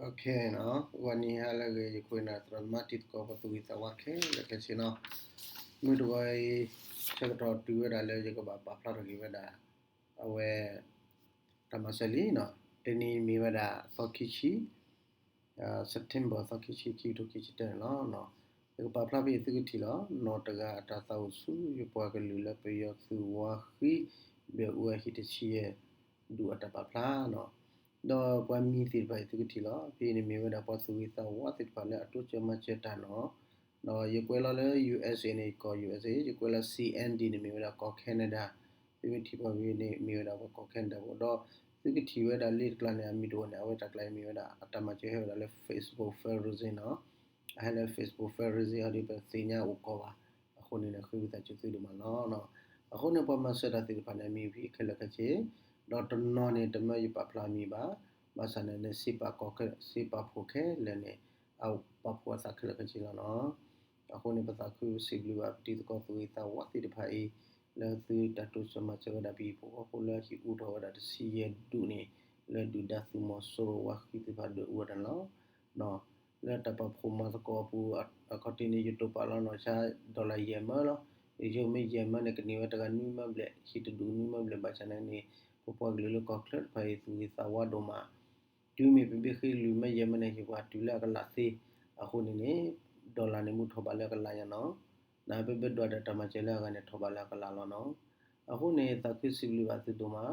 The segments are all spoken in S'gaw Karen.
Okay နီၤ, ဂီၤနံၤဟါလၢအဂ့ၤ ယဃ့နၤသရၣ်သမါတံၤသကိး ပှၤသူၣ်ဂ့ၤသးဝါခဲလၢာ်ခဲဆ့နီၤ. မုၢ်တဂီၤအံၤ ဆၢကတီၢ်တုၤဝဲဒၣ်လၢယကဘၣ်ပာ်ဖျါထီၣ်က့ၤဝဲဒၣ် အဝဲ တၢ်မၤစၢၤလံနီၤ. တနံၤမ့ၢ်ဝဲဒၣ်သီခံဆံ September သီခံဆံ ခံကထိခံဆံတၢန့ၣ်လီၤ. ယကပာ်ဖျါဖဲအံၤသုကထံၣ်လီၤ. နီၢ်တဂၤအတၢ်သးအိၣ်ဆူယပှၤကလုာ်လၢပယီၤသုးဝါဃံ ဒွဲၣ်အူအဟံၣ်တဆံယဲၢ်ဒူၣ်အတၢ်ပာ်ဖျါနီၤ. ဒီးပှၤမံၤသ့ၣ်တဖၣ်အံၤသုကထံၣ်လီၤ. ဖဲအံၤန့ၣ်မ့ၢ်ဝဲဒၣ်ပှၤသူၣ်ဂ့ၤသးဝါသ့ၣ်တဖၣ်လၢအတိစၢၤမၤစၢၤတၢ်နီၤ. ဒီးယကွဲးလီၤလၢ ယူၢ်အ့ၣ်စ့ၣ် န့ၣ် ကီၢ် ယူၢ်အ့ၣ်စ့ၣ်, ယကွဲးလီၤ CND န့ၣ်မ့ၢ်ဝဲဒၣ်ကီၢ် Canada. သုမ့ၢ်ထံၣ်ပှၤဝဲန့ၣ် မ့ၢ်ဝဲဒၣ်ပှၤကီၢ် Canada ဖိ, ဒီးသုကထံၣ်ဝဲဒၣ်လံာ်တကျါန့ၣ် အမံၤတအိၣ်န့ၣ် အဝဲတၢ်ကျါအံၤမ့ၢ်ဝဲဒၣ် အတၢ်မၤစၢၤဟဲဝဲဒၣ်လၢ Facebook fundraising နီၤ. အဟဲလၢ Facebook fundraising ဟီဒီးပသ့ၣ်ညါအိၣ်ကီးဘၣ်. အဃိန့ၣ် ဃ့ဝံသးစူၤသုဒိၣ်မးလီၤ. အဃိန့ၣ် ပှၤမၤစၢၤတၢ်သ့ၣ်တဖၣ်န့ၣ် အမံၤဖဲခဲလၢာ်ခဲဆ့, ဒီးတနီၤန့ၣ် တမၢယပာ်ဖျါအမံၤဘၣ်. ဘၣ်ဆၣ်န့ၣ် စ့ပာ်ကီၢ်ခဲ, စ့ပာ်ဖှိၣ်ခဲလၢာ်န့ၣ် အပာ်ဖှိၣ်အသးခဲလၢာ်ခဲဆ့လီၤနီၤ. အဃိန့ၣ် ပသးခုစံးဘျုးဘၣ်ပတံၤသကိးသူၣ်ဂ့ၤသးဝါသ့ၣ်တဖၣ်အံၤ လၢသုတၢ်တိစၢၤမၤစၢၤဝဲဒၣ်ပဟံၣ်ဖိဃီဖိလၢဟံၣ်အူထီၣ်ဝဲဒၣ်တဆံယဲၢ်ဒူၣ်န့ၣ် လၢဒုၣ်ဒါသုးမီၤစိရိၤဝါဃံသ့ၣ်တဖၣ်ဒွဲၣ်အူဝဲဒၣ်န့ၣ်လီၤ. လၢတၢ်ပာ်ဖှိၣ်မၤသကိးအပူၤ အခီၣ်ထံးန့ၣ် ယတိာ်ပာ်လီၤနီၢ်ဆါ dollar ယဲၢ်မၢလီၤ. ယဆိကမိၣ်ယဲၢ်မၢန့ၣ် ကန့ၢ်ဝဲတဂၤနွံမၢဘျဲၣ်, ဟံၣ်တဒူၣ်နွံမၢဘျဲၣ် ဘၣ်ဆၣ်န့ၣ်န့ၣ် ပပှၤကလုာ်လၢကီၢ်ချၢတဖၣ်အံၤ သူၣ်ဂ့ၤသးဝါဒိၣ်မး တုၤမ့ၢ်ပဘၣ်ဃ့လွံၢ်မၢယဲၢ်မၢန့ၣ် ဟ့ၣ်ပှၤတုၤလၢအကလးသ့. အဃိန့ၣ်န့ၣ် dollar န့ၣ် မ့ၢ်ထီၣ်ဘးလၢအကလးညါနီၤ. နပဘၣ်ဒွးဒီးတၢ်မၤစၢၤလၢအဂၤန့ၣ် ထီၣ်ဘးလၢအကလးလီၤနီၤ. အဃိန့ၣ် သးခုစံးဘျုးဘၣ်သုဒိၣ်မး,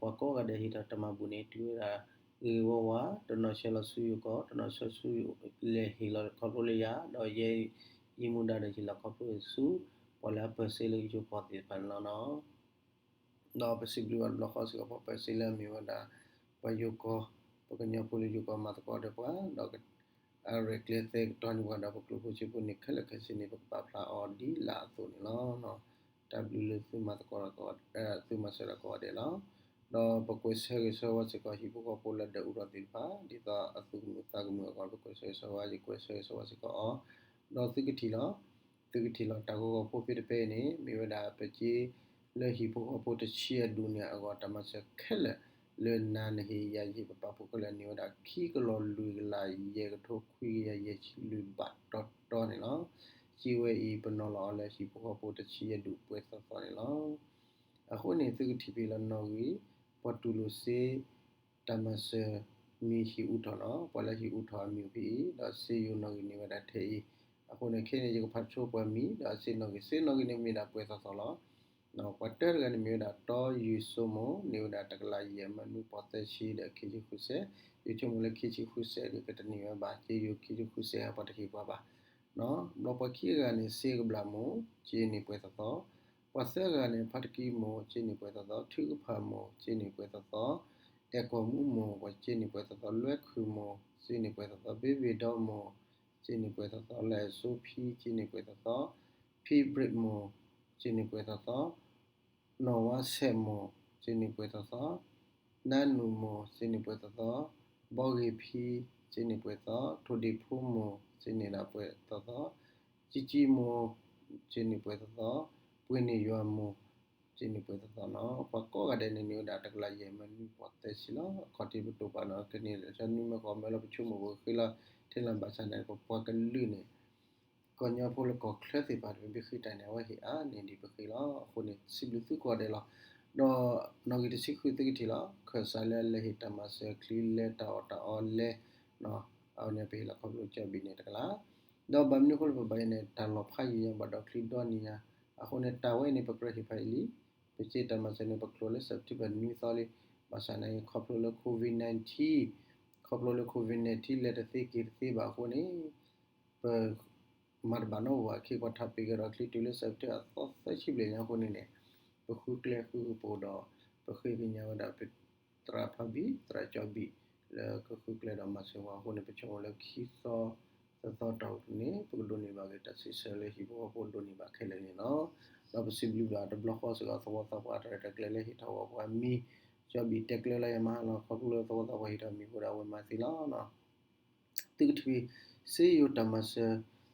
ပှၤကိးဂၤဒဲးဟ့ၣ်ထီၣ်တၢ်မၤဘူၣ်န့ၣ် တုၤဝဲဒၣ်ဂ့ၤဂ့ၤဝါဝါ, တနီၤဆှၢလီၤဆူယိၤကီၢ်, တနီၤဆှၢဆူလဲၤဟ့ၣ်လီၤခီဖျိလၢယၤ, ဒီးယဲယမူဒါဒီးဟ့ၣ်လီၤခီဖျိဆူ ပှၤလၢအပၢၤစ့လၢယိၤကီၢ်သ့ၣ်တဖၣ်န့ၣ်လီၤနီၤ. ဒီးပစံးဘျုးဘၣ်တဘျီဃီစ့ၢ်ကီး ပှၤပၢၤစ့လၢအမ့ၢ်ဝဲဒၣ် ပှၤယိၤကီၢ်, ပကညီဖိလၢယိၤကီၢ်မၤသကိးဒီးပှၤ, ဒီးအရဲၣ်ကျဲၤသဲကတီၤန့ၢ်ပှၤဒီးပကျိၣ်ဖိစ့ဖိန့ၣ် ခဲလၢာ်ခဲဆ့န့ၣ် ပကပာ်ဖျါအီၤဒ်လာ်အသိးန့ၣ်လီၤ. တၢ်ဘျုးလၢသုမၤသကိးဒီး သုမၤစၢၤဒီးကိးဂၤဒဲးလီၤ. ဒီးပကွဲးဆၢဂ့ၤဆၢဝါစ့ၢ်ကီးဟံၣ်ဖိဃီဖိလၢဒွဲၣ်အူထီၣ်သ့ၣ်တဖၣ် ဒ်သိးအသူၣ်ကမုာ်သးကမုာ်အဂီၢ် ပကွဲးဆၢဂ့ၤဆၢဝါ, ယကွဲးဆၢဂ့ၤဆၢဝါစ့ၢ်ကီးအီၤ, ဒီးသုကထံၣ်လီၤ. သုကထံၣ်လီၤ တၢ်ဂီၤဂီၤဖိဖဲတပဲအံၤန့ၣ် မ့ၢ်ဝဲဒၣ်ပစ့လၢဟံၣ်ဖိဃီဖိတဆံယဲၢ်ဒူၣ်န့ၣ်အဂီၢ် တၢ်မၤစၢၤခဲလၢာ်လၢနၤနဟ့ၣ်ယၤယဟ့ၣ် ပပာ်ဖှိၣ်ခဲလၢာ်န့ၢ်ဝဲဒၣ် ခံကလီၤလွံၢ်ကလးယဲၢ်ကထိခွံကယၤယဲၢ်ဆံလွံၢ်ဘးတီတီန့ၣ်လီၤ. စ့ဝဲအံၤ ပနီၤလီၤအီၤလၢဟံၣ်ဖိဃီဖိတဆံယဲၢ်ဒူၣ်ပှဲၤသီသီန့ၣ်လီၤ. အဃိန့ၣ် သုကထံၣ်ဖဲအံၤလီၤနီၣ်ဂံၢ် ပှၤတူၢ်လိာ်စ့ တၢ်မၤစၢၤမံၤဟံၣ်အူထီၣ်နီၤ, ပှၤလၢဟံၣ်အူထီၣ်အမံၤအိၣ်ဖဲအံၤ ဒီးစ့ယိၤနီၣ်ဂံၢ်န့ၢ်ဝဲဒၣ်ထဲအံၤ. အဃိန့ၣ် ခဲအံၤန့ၣ် ယကဖးဆိပှၤမံၤ ဒီးအစ့နီၣ်ဂံၢ်, စ့နီၣ်ဂံၢ်န့ၣ်မ့ၢ်ဒၣ်ပှဲၤသီသီလီၤ. ပှၤတၢတဂၤန့ၣ်မ့ၢ်ဝဲဒၣ် တီယုၢ်စိမိၢ် န့ၢ်ဝဲဒၣ်တကလးယဲၢ်မၢနွံပီၢ်သၢဆံဒီးခံဆံဃုစဲး, ယဆိကမိၣ်လၢခံဆံဃုစဲးဒီးကတန့ၢ်ဝဲဘၣ်, စ့ယိၤခံဆံဃုစဲး ပှၤတဟ့ၣ်ပှၤဘၣ် ဘျီပှၤခံဂၤန့ၣ် စ့ကဘျၣ်မိၢ် စ့န့ၢ်ပှဲၤသီသီ, ပှၤသၢဂၤန့ၣ် ဖါတကံမိၢ် စ့န့ၢ်ပှဲၤသီသီ, ထုကဖၣ်မိၢ် စ့န့ၢ်ပှဲၤသီသီ, အဲၣ်ကီၢ်မူမိၢ် ပှၤစ့န့ၢ်ပှဲၤသီသီ, လွဲခုၣ်မိၢ် စ့န့ၢ်ပှဲၤသီသီ, ဘ့ဘ့ၣ်ဒီမိၢ် စ့န့ၢ်ပှဲၤသီသီ, လဲၣ်စိဖံ စ့န့ၢ်ပှဲၤသီသီ, ဖံဘြ့ၣ်မိၢ် စ့န့ၢ်ပှဲၤသီသီ, နီၢ်ဝါဆဲးမိၢ် စ့န့ၢ်ပှဲၤသီသီ, နါနူၢ်မိၢ် စ့န့ၢ်ပှဲၤသီသီ, ဘီဂ့ၤဖံ စ့န့ၢ်ပှဲၤသီ, ထိၣ်ဒ့ၣ်ဖိမိၢ် စ့န့ၢ်ဒၣ်ပှဲၤသီသီ, ကံကံမိၢ် စ့န့ၢ်ပှဲၤသီသီ, ပှ့ၤန့ၢ်ယွၤမိၢ် စ့န့ၢ်ပှဲၤသီသီနီၤ. ပှၤကိးဂၤဒဲးန့ၣ် န့ၢ်ဝဲဒၣ်တကလးယဲၢ်မၢနွံပီၢ်သၢဆံလီၤ. အခီၣ်ထံးပတိာ်ပာ်နီၤ ကန့ၢ်လၢနွံမၢကီၢ်မၢလီၤ ပဆိကမိၣ်ပဃ့လီၤ ထဲလီၤဘၣ်ဆၣ်န့ၣ် ပပှၤကလုာ်န့ၣ် ကညီဖိလၢကီၢ်ချၢသ့ၣ်တဖၣ် ပဘၣ်ဃ့တၢ်န့ၣ် အဝဲဟ့ၣ်အါန့ၢ်ဒံးပဃ့လီၤ. အဃိန့ၣ် စံးဘျုးသုကိးဂၤဒဲးလီၤ. ဒီးနီၣ်ဂံၢ်တဆံဃုသုကထံၣ်လီၤ ခၢၣ်စးလၢလဲၤဟ့ၣ်တၢ်မၤစၢၤချံလဲတၢ်အီၣ်တၢ်အီလဲ အဝဲန့ၣ် ပဟ့ၣ်လီၤခီဖျိကၠီဘံၣ်န့ၣ်တကလး. ဒီးဘၣ်မနုၤအဃိလၢပဘၣ်အံၤန့ၣ် တၢ်လီၢ်ဖးယံာ်ညါဘၣ်ဒီးချံဒီနံၤညါ, အဃိန့ၣ် တၢ်ဝဲအံၤန့ၣ် ပကြၢးဟ့ၣ်ဖးအံၤလံ. ပစ့တၢ်မၤစၢၤန့ၣ် ပကျိၤလၢ September နွံသီလံ. ဘၣ်ဆၣ်န့ၣ် ခီဖျိလၢ COVID nineteen, ခီဖျိလၢ COVID nineteen လဲၤတသ့က့ၤတသ့ဘၣ်အဃိန့ၣ် ပ မၤတဘၣ်နီတဝၤ ခ့ကွၢ်ထးပ့ၤကဒီးချံတုၤလၢ September အသီသၢဆံဘျဲၣ်ညါအဃိန့ၣ်န့ၣ် ပဃုကျဲဃုကပူၤဒီး ပဃ့ကညးဝဲဒၣ်ပသရၣ်ဖးဘံၣ် သရၣ်ကၠီဘံၣ် လၢကဃုကျဲဒီးမၤစၢၤပှၤအဃိန့ၣ် ပဆိကမိၣ်လၢခံသီသၢသီတီၢ်ပူၤန့ၣ် ပကဒိးန့ၢ်ဘၣ်က့ၤတၢ်စံးဆၢလၢဟံၣ်ဖိဃီဖိဒိးန့ၢ်ဘၣ်ခဲလၢာ်န့ၣ်လီၤ. ဒီးပစံးဘျုးဘၣ်တဘျီဃီစ့ၢ်ကီး သဝီသးပှၢ်တၢ်ရဲၣ်တၢ်ကျဲၤလၢဟ့ၣ်ထီၣ်ဝဲပှၤမံၤ ကၠီဘံၣ်တဲကျဲလၢယမၤဟါလီၤ ခီဖျိလၢသဝီသးပှၢ်ဟ့ၣ်ထီၣ်မံၤအဃိဒီးအဝဲမၤသ့လီၤ. သုကထံၣ် စ့ယိၤတၢ်မၤစၢ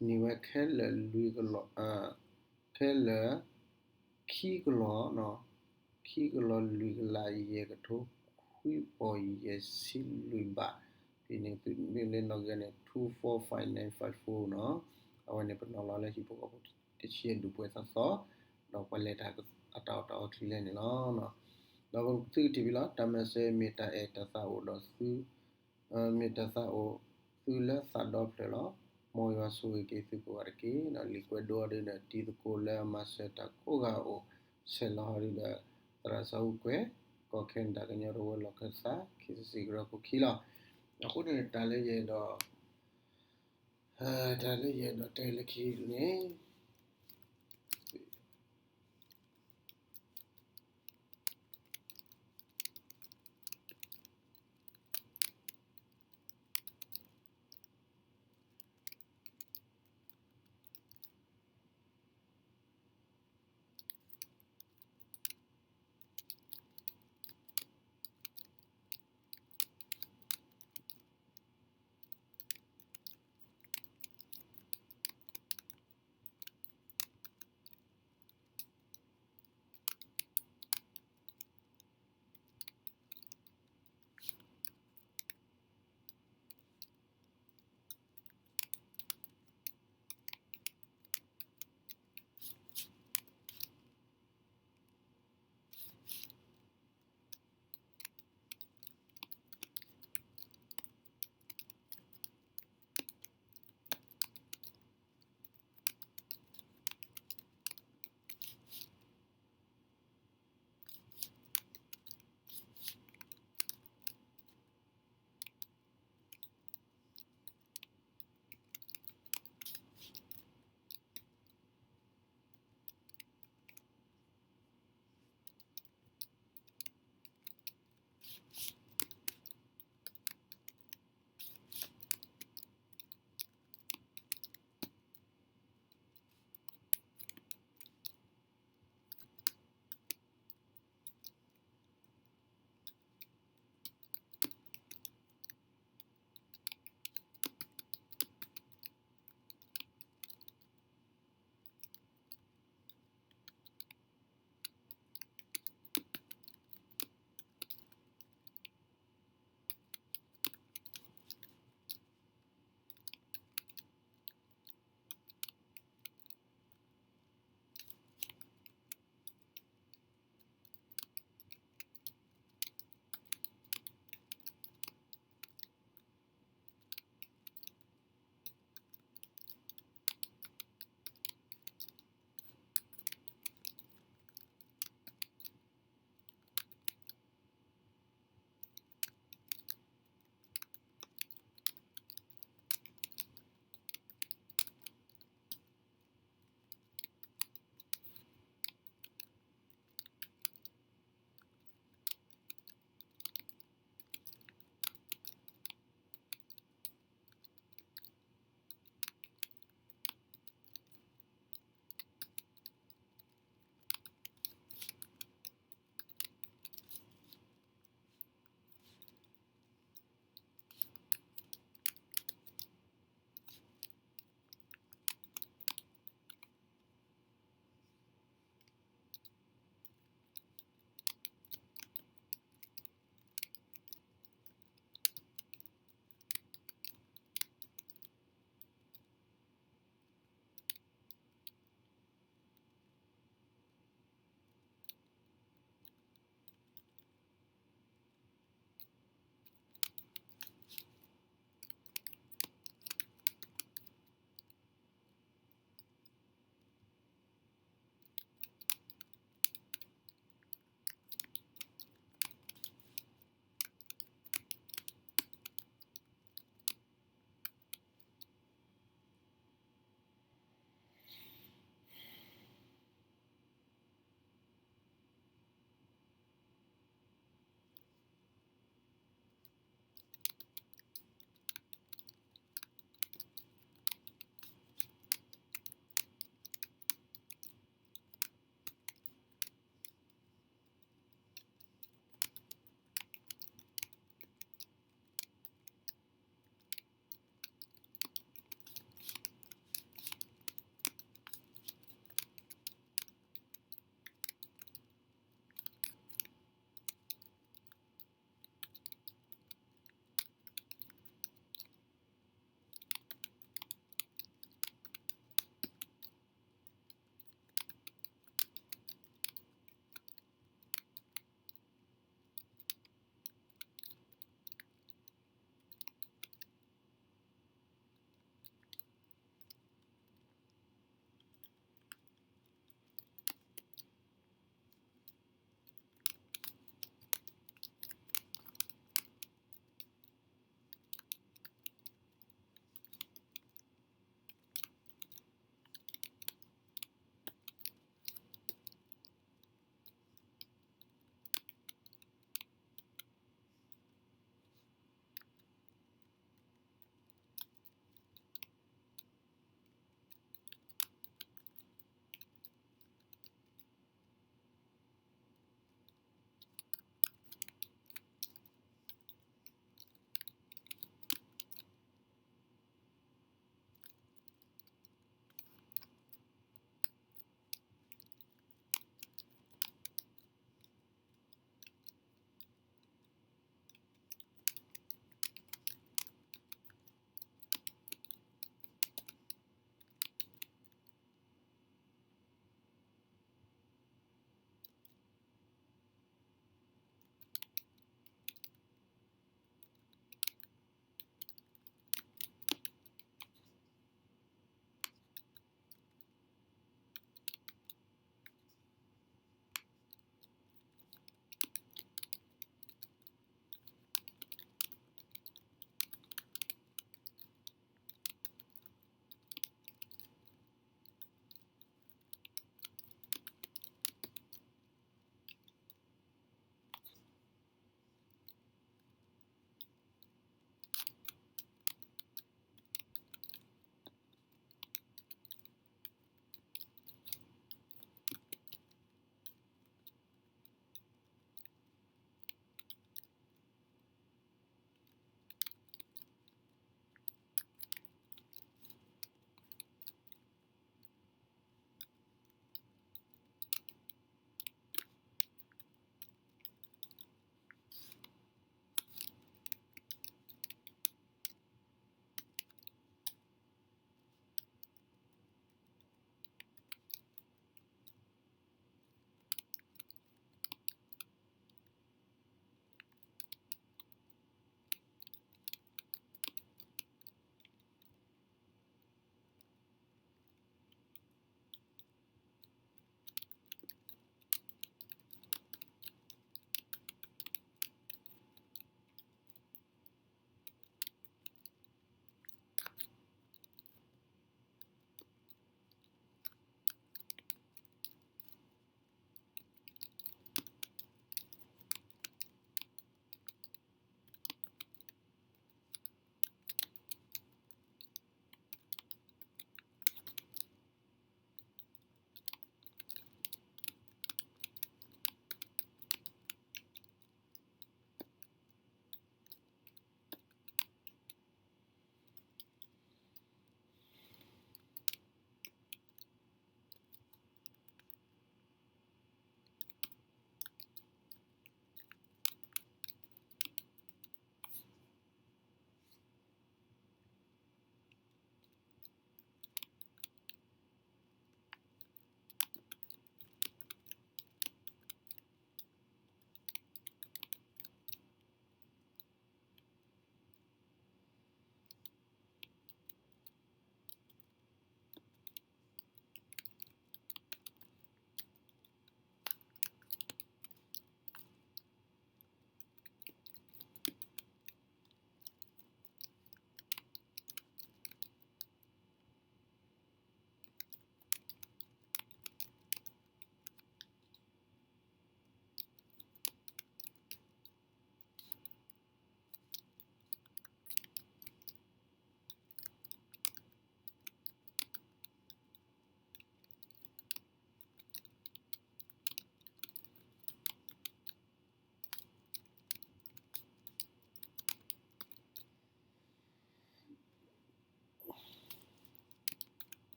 ၤန့ၢ်ဝဲခဲလၢာ် လွံၢ်ကလီၤ, ခဲလၢာ် ခံကလီၤ, ခံကလီၤလွံၢ်ကလးယဲၢ်ကထိခွံပီၢ်ယဲၢ်ဆံလွံၢ်ဘး ဖဲန့ၣ်သုးန့ၢ်လၢနီၣ်ဂံၢ်န့ၣ် two four five nine five four နီၤ. အဝဲန့ၣ်ပနီၤလီၤလၢဟံၣ်ဖိဃီဖိတဆံယဲၢ်ဒူၣ်ပှဲၤသီသီ, ဒီးပှၤလဲၤတၢ်အတၢ်အိၣ်တၢ်အီအချံလဲၣ်န့ၣ်လီၤ. ဒီးသုကထံၣ်ဖဲလီၤ တၢ်မၤစၢၤမ့ၢ်တၢ်အဲၣ်တၢ်သးအိၣ်ဒီးသု မ့ၢ်တၢ်သးအိၣ်သုလၢသးဒီဖျၢၣ်လီၤ. မ်ယွၤဆိၣ်ဂ့ၤက့ၤသုကိးဂၤတက့ၢ်. ဒီးလံာ်ကွဲးဒိအီၤဒုဒီး တံၤသကိးလၢအမၤစၢၤတၢ်ကိးဂၤအအိၣ် ဆဲးလီၤဟီဒုဒီး သရၣ်စီၤဟူကွဲၤ ကီၢ်ခဲနဒၤကညီတဝၢလီၢ်ခၢၣ်သး ခံကထိခံဆံခံ ဂီၤခီခံလီၤ. အဃိန့ၣ် တၢ်လၢယအဲၣ်ဒိး တၢ်လၢယအဲၣ်ဒိးတဲလၢခံန့ၣ်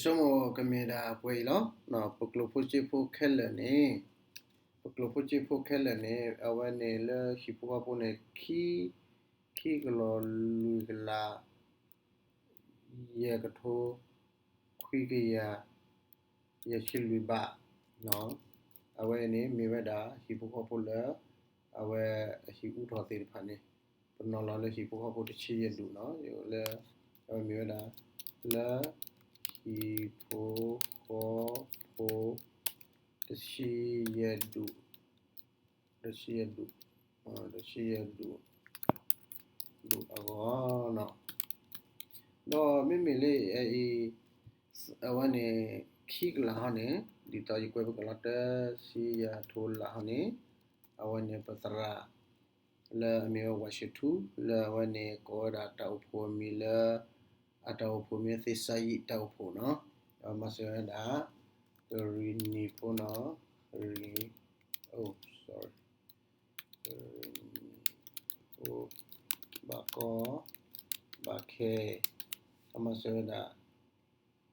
ဆိကမိၣ်ကမ့ၢ်ဒၣ်ပှဲၤအံၤလီၤ. ပကျိာ်ဖိစ့ဖိခဲလၢာ်န့ၣ်, ပကျိာ်ဖိစ့ဖိခဲလၢာ်န့ၣ် အဝဲန့ၣ်လၢဟံၣ်ဖိဃီဖိန့ၣ် ခံ, ခံကလီၤလွံၢ်ကလး ယဲၢ်ကထိ ခွံကယၤ ယဲၢ်ဆံလွံၢ်ဘး, အဝဲန့ၣ်မ့ၢ်ဝဲဒၣ်ဟံၣ်ဖိဃီဖိလၢ အဝဲအဟံၣ်အူထီၣ်သ့ၣ်တဖၣ်န့ၣ် ပနီၤလီၤလၢဟံၣ်ဖိဃီဖိတဆံယဲၢ်ဒူၣ်နီၤ, လၢ အဝဲမ့ၢ်ဝဲဒၣ် လၢ ဟံၣ်ဖိဃီဖိ တဆံယဲၢ်ဒူၣ်, တဆံယဲၢ်ဒူၣ်, တဆံယဲၢ်ဒူၣ် ဒူၣ်အဂီၢ်နီၤ. ဒီးမ့မ့ၢ်လၢအအံၤ အဝဲန့ၣ် ခံကလးဟီန့ၣ် ဒ်သိးယကွဲးပကလီၤ တဆံယဲၢ်ထိလးဟီန့ၣ် အဝဲန့ၣ်ပသရၣ် လၢအမ့ၢ်ဝဲ ဝၤၡ့ၣ်ထူ လၢအဝဲန့ၣ်ကိးဝဲဒၣ်တၢ်အိၣ်ဖှိၣ်အမံၤလၢ အတၢ်အိၣ်ဖှိၣ်မ့ၢ်သ့ၣ်စါယံာ်တၢ်အိၣ်ဖှိၣ်နီၤ, ဒီးမၤစၢၤဝဲဒၣ် ကရံၣ်နံၣ်ဖိနီၤ, ကရံၣ်နံၣ်, ကရံၣ်နံၣ်ဖိ ဘၣ်ကီဘၣ်ခဲ အမၤစၢၤဝဲဒၣ်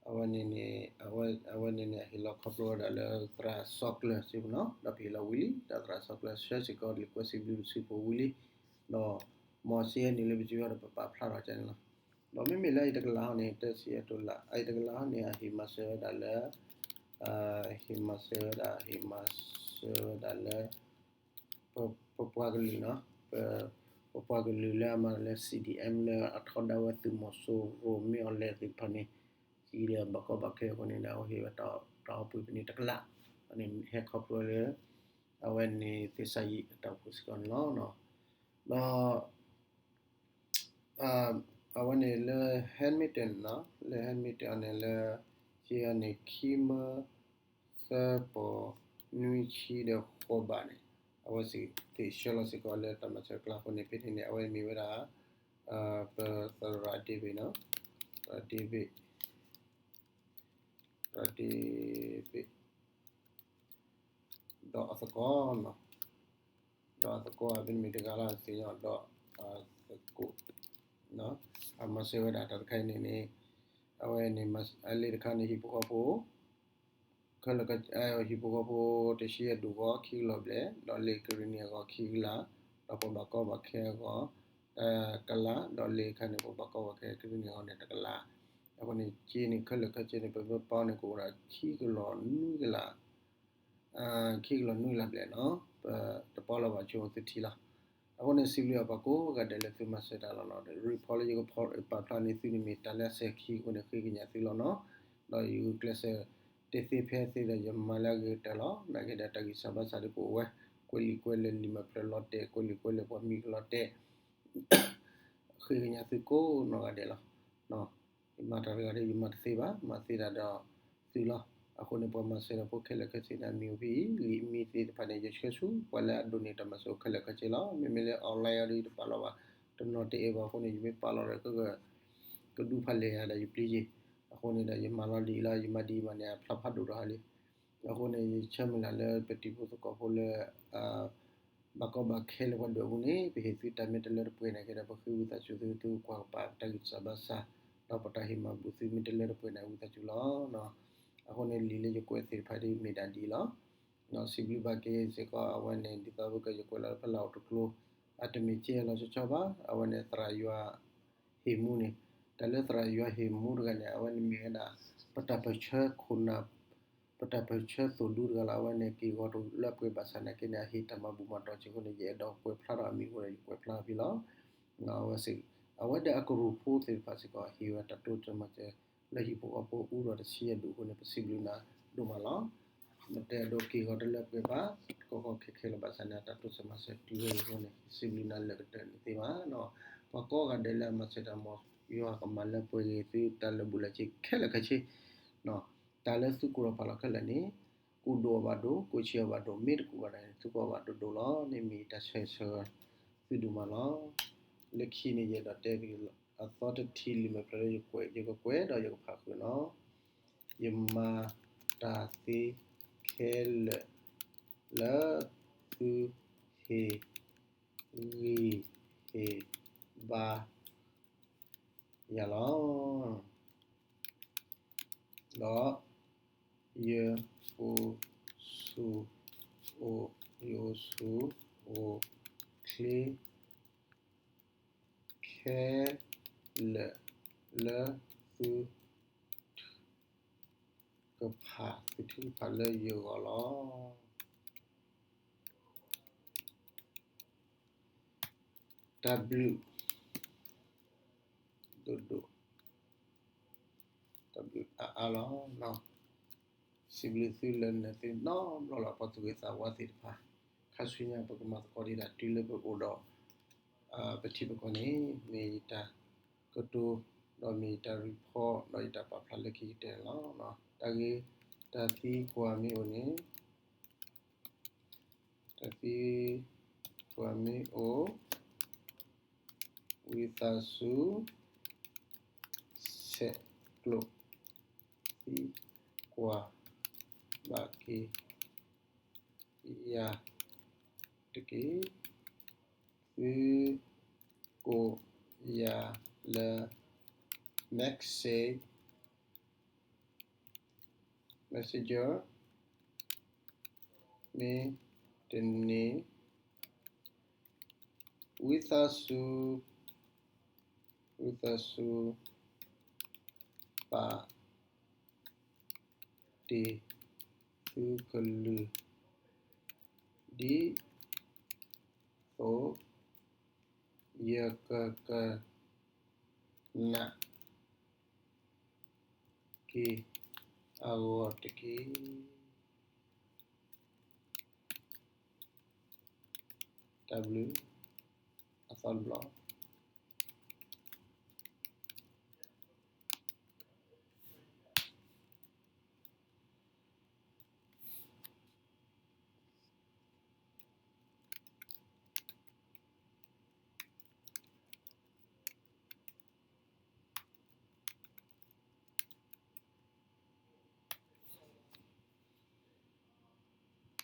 အဝဲန့ၣ်န့ၣ် အဝဲန့ၣ်န့ၣ် အဟ့ၣ်လီၤခီဖျိဝဲဒၣ်လၢသရၣ်စီၤကျၢၤစ့ၢ်ကီးနီၤ, ဒီးပဟ့ၣ်လီၤဝံၤလံ ဒီးသရၣ်စီၤကျၢၤဆှၢစ့ၢ်ကီး လံာ်ကွဲးစံးဘျုးပစုပူၤဝံၤလံ, ဒီး မ်စ့ဟဲနုာ်လၢပစုဝဲဒီးပပာ်ဖျါထီၣ်ကန့ၣ်လီၤ. ဒီးမ့မ့ၢ်လၢအံၤတကလးဟီန့ၣ် တဆံယဲၢ်ထိလး အံၤတကလးဟီန့ၣ် အဟ့ၣ်မၤစၢၤဝဲဒၣ်လၢ ဟ့ၣ်မၤစၢၤဝဲဒၣ် ဟ့ၣ်မၤစၢၤဝဲဒၣ်လၢ ပပှၤကလုာ်နီၤ, ပပှၤကလုာ်လၢအမၤလၢ C D M လၢအထီဒါဝဲသုးမီၤစိရိၤမ့ၢ်အီၤလဲၣ်သ့ၣ်တဖၣ်န့ၣ် စံးဒီးဘၣ်ကီဘၣ်ခဲအဃိန့ၣ်ဒီး အဝဲဟ့ၣ်ဝဲတၢ်အီၣ်ပှ့ၤပနံာ်တကလး, န့ၣ်ဟဲခီဖျိလၢ အဝဲန့ၣ်သ့ၣ်စါယံာ်အတၢ်အိၣ်ဖှိၣ်စ့ၢ်ကီးန့ၣ်လီၤ. ဒီး အဝဲန့ၣ်လၢ Hamilton နီၤ, လၢ Hamilton အီၤန့ၣ်လၢ က့အီၤန့ၣ် ခံမၢ သၢပီၢ် နွံဆံဒီးဃိးဘးန့ၣ် အဝဲသ့ၣ်ဆှၢလီၤစ့ၢ်ကီးလၢတၢ်မၤစၢၤကျါအဃိန့ၣ် ဖဲန့ၣ်န့ၣ် အဝဲမ့ၢ်ဝဲဒၣ် ပသရၣ် David နီၤ, သရၣ် David, သရၣ် David ဒီးအသကိးနီၤ, ဒီးအသကိးအမံၤမ့ၢ်တဂၤလၢအသ့ၣ်ညါဒီးအသကိး အမၤစၢၤဝဲဒၣ်တၢ်တခါအံၤန့ၣ်န့ၣ် အဝဲန့ၣ် အလ့တခါန့ၣ် ဟံၣ်ဖိဃီဖိ ခဲလၢာ် ဟံၣ်ဖိဃီဖိတဆံယဲၢ်ဒူၣ်အဂီၢ် ခံကလီၤဘျဲၣ်, ဒီးလ့ကရံၣ်နံၣ်အဂီၢ် ခံကလး, ဒီးပှၤဘၣ်ကီဘၣ်ခဲအဂီၢ် တကလး, ဒီးလ့ခါန့ၣ် ပှၤဘၣ်ကီဘၣ်ခဲကရံၣ်နံၣ်အဂီၢ်န့ၣ် တကလး, အဃိန့ၣ် က့န့ၣ် ခဲလၢာ်ခဲဆ့န့ၣ် ပမ့ၢ်ပာ်န့ၣ် ကအိၣ်ဒၣ်ခံကလီၤနွံကလး ခံကလီၤနွံကလးဘျဲၣ်နီၤ, ပတပာ်လီၤဘၣ်ဆိသုထံၣ်လီၤ. အဃိန့ၣ် စံးဘျုးအပှၤကိးဂၤဒဲးလၢသုမၤစၢၤတၢ်လီၤနီၤ, report လၢယကပာ်ဖျါန့ၢ်သုန့ၣ်မ့ၢ်တၢ်လၢအစဲၤခံအဃိန့ၣ် ဃ့ကညးသုလီၤနီၤ, ဒီးယဂုာ်ကျဲးစၢးတသ့ဖဲသ့ဒီး ယမၤလၢအဂ့ၤကတၢၢ်လီၤ. နာ်က့ဒီးတၢ်ဂံၢ်စၢ်ဘါစၢ်ဒ်ကအိၣ်ဝဲ, ကွဲးလံာ်ကွဲးလဲၢ်လံာ်မဲာ်ဖျၢၣ်လီၤတဲာ်, ကွဲးလံာ်ကွဲးလဲၢ်ပှၤမံၤကလီၤတဲာ် ဃ့ကညးသုကိးနီၢ်ဂၤဒဲးလီၤ. ယမၤတၢ်တဂၤဒီး ယမၤတသ့ဘၣ်, မၤသ့ဒၣ်ဒီးသုလီၤ. အဃိန့ၣ် ပှၤမၤစၢၤတၢ်ဖိခဲလၢာ်ခဲဆ့န့ၣ် အမံၤအိၣ်ဖဲအံၤ, လံာ်မံၤသ့ၣ်တဖၣ်န့ၣ် ယဆှၢဆူ ပှၤလၢအဒိးန့ၢ်တၢ်မၤစၢၤခဲလၢာ်ခဲဆ့လီၤ. မ့မ့ၢ်လၢ online အီၤဒီး ယတပာ်လီၤဘၣ်, တနီၤတအဲၣ်ဘၣ်အဃိန့ၣ် ယမ့ၢ်ပာ်လီၤဒီး ကကဒူဖးလဲၢ်ယၤဒီးယပျံၤယ့ၢ်, အဃိန့ၣ်ဒီး ယမၤလီၤဒ်အံၤလီၤ, ယမၤဒ်အံၤမးန့ၣ် အဖျါဖးဒိၣ်ဒီးဟါလံ. အဃိန့ၣ် ယဆၢမုၢ်လၢ်လၢပတံၤဖိသကိးဖိလၢ ဘၣ်ကီဘၣ်ခဲလၢပှၤဒွဲၣ်အပူၤန့ၣ် ပဟ့ၣ်သုတၢ်မ့ၢ်တလၢတပှဲၤနာ်က့ဒီး ပဃ့ဝံသးစူၤသု သုကွၢ်ကပၤပတၢ်ဂံၢ်စၢ်ဘါစၢ်, ဒီးပတၢ်ဟ့ၣ်မၤဘူၣ်သုမ့ၢ်တလၢတပှဲၤန့ၣ် ဝံသးစူၤလီၤ. အဃိန့ၣ် လံာ်လၢယကွဲးသ့ၣ်တဖၣ်ဒ်မ့ၢ်ဒၣ်ဒ်အံၤလီၤ. စံးဘျုးဘၣ်က့ၤစ့ၢ်ကီး အဝဲန့ၣ် ဒ်သိးပကယကွဲးလီၤလၢဖလၢအိၣ်တကျိၤ, အတမ့ၢ်ကဲလီၤဆီဆီဘၣ်, အဝဲန့ၣ်သရၣ်ယွၤဟ့ၣ်မူန့ၣ်, တၢ်လၢသရၣ်ယွၤဟ့ၣ်မူတဂၤန့ၣ် အဝဲန့ၣ်မ့ၢ်ဝဲဒၣ် ပတၢ်ပၢၢ်ဆၢခိၣ်နၢ် ပတၢ်ပၢၢ်ဆၢသိၣ်ဒူတဂၤလီၤ. အဝဲန့ၣ် က့ၢ်ဂီၤတလၢပှဲၤဘၣ်ဆၣ်နာ်က့န့ၣ် အဟ့ၣ်တၢ်မၤဘူၣ်မၤတီၢ်စ့ၢ်ကီးန့ၣ် ယအဲၣ်ဒိးကွဲးဖျါထီၣ်အမံၤအဃိဒီး ယကွဲးဖျါထီၣ်ဖဲလီၤ. အဝဲစ့ၢ်, အဝဲဒီးအကရူၢ်ဖိသ့ၣ်တဖၣ်စ့ၢ်ကီး ဟ့ၣ်ဝဲတၢ်တိစၢၤမၤစၢၤ လၢဟံၣ်ဖိဃီဖိအူထီၣ်တဆံယဲၢ်ဒူၣ်အဃိန့ၣ် ပစံးဘျုးနၤဒိၣ်မးလီၤ. မ့ၢ်တဲအဒိ က့ၢ်ဂီၤတလၢပှဲၤဘၣ်, ကီကီခဲခဲလၢာ်ဘၣ်ဆၣ်န့ၣ် အတၢ်တိစၢၤမၤစၢၤတုၤဝဲအံၤအဃိန့ၣ် စံးဘျုးနၤလၢာ်ကတၢၢ်န့ၣ်သ့မးနီၤ. ပှၤကိးဂၤဒဲးလၢအမၤစၢၤတၢ် မ်ယွၤကမၤလၢပှဲၤက့ၤသုတၢ်လၢာ်ဘူၣ်လၢာ်စ့ၤခဲလၢာ်ခဲဆ့ တၢ်လၢသုကူၣ်ထီၣ်ဖးလီၤခဲလၢာ်န့ၣ် ကူၣ်ဒိၣ်အီၤဘၣ်ဒိၣ်, ကူၣ်ဆံးအီၤဘၣ်ဒိၣ်, မ့ၢ်တကူၣ်ဘၣ်န့ၣ် သုကအီၣ်ဘၣ်ဒိၣ်ဒိၣ်လီၤ. န့ၣ်မ့ၢ်တၢ်ဆၢဂ့ၤဆၢဝါသုဒိၣ်မးလီၤ. လၢခံန့ၣ် ယအဲၣ်ဒိးတဲ အသီတထံၣ်လံာ်မဲာ်ဖျၢၣ်လၢယကွဲး, ယကကွဲးဒီးယကဖးဃုာ်နီၤ. ယမၤတၢ်သ့ခဲလၢာ် လၢသုဟ့ၣ်ဂံၢ်ဟ့ၣ်ဘါယၤလီၤ. ဒီးယအိၣ်ဆူၣ်အိၣ်, ယအိၣ်ဆူၣ်အိၣ်ချ့ ခဲလၢာ်လၢသုထုကဖၣ်, သုထုကဖၣ်လၢယဂီၢ်လီၤ. တၢ်ဘျုးဒိၣ်ဒိၣ်, တၢ်ဘျုးအါအါလီၤ. စံးဘျုးသုလၢနသုနီတဘျီလီၤ. ပှၤသူၣ်ဂ့ၤသးဝါသ့ၣ်တဖၣ်, ခါဆူညါပကမၤသကိးဒံးဒၣ် တုၤလၢပအိၣ်ဒီး ပထံပကီၢ်န့ၣ် မ့ၢ်ယတၢ်ကတိၤ, ဒီးမ့ၢ်ယတၢ် report ဒီးယတၢ်ပာ်ဖျါလၢခံကတၢၢ်န့ၣ်လီၤ. တၢ်ဂ့ၢ်, တၢ်သံကွၢ်မ့ၢ်အိၣ်န့ၣ်, တၢ်သံကွၢ်မ့ၢ်အိၣ်, ဝံသးစူၤ ဆဲးကျိး သံကွၢ်ဘၣ်က့ၤယၤတက့ၢ်. သုကိးယၤလၢ message, messenger မ့တမ့ၢ် ဝံသးစူၤ, ဝံသးစူၤ ပာ်တ့ၢ်သုကလုၢ် ဒ်သိး ယကကနၣ်က့ၤအဂီၢ်တက့ၢ်. တၢ်ဘျုးအသီတဘျီ.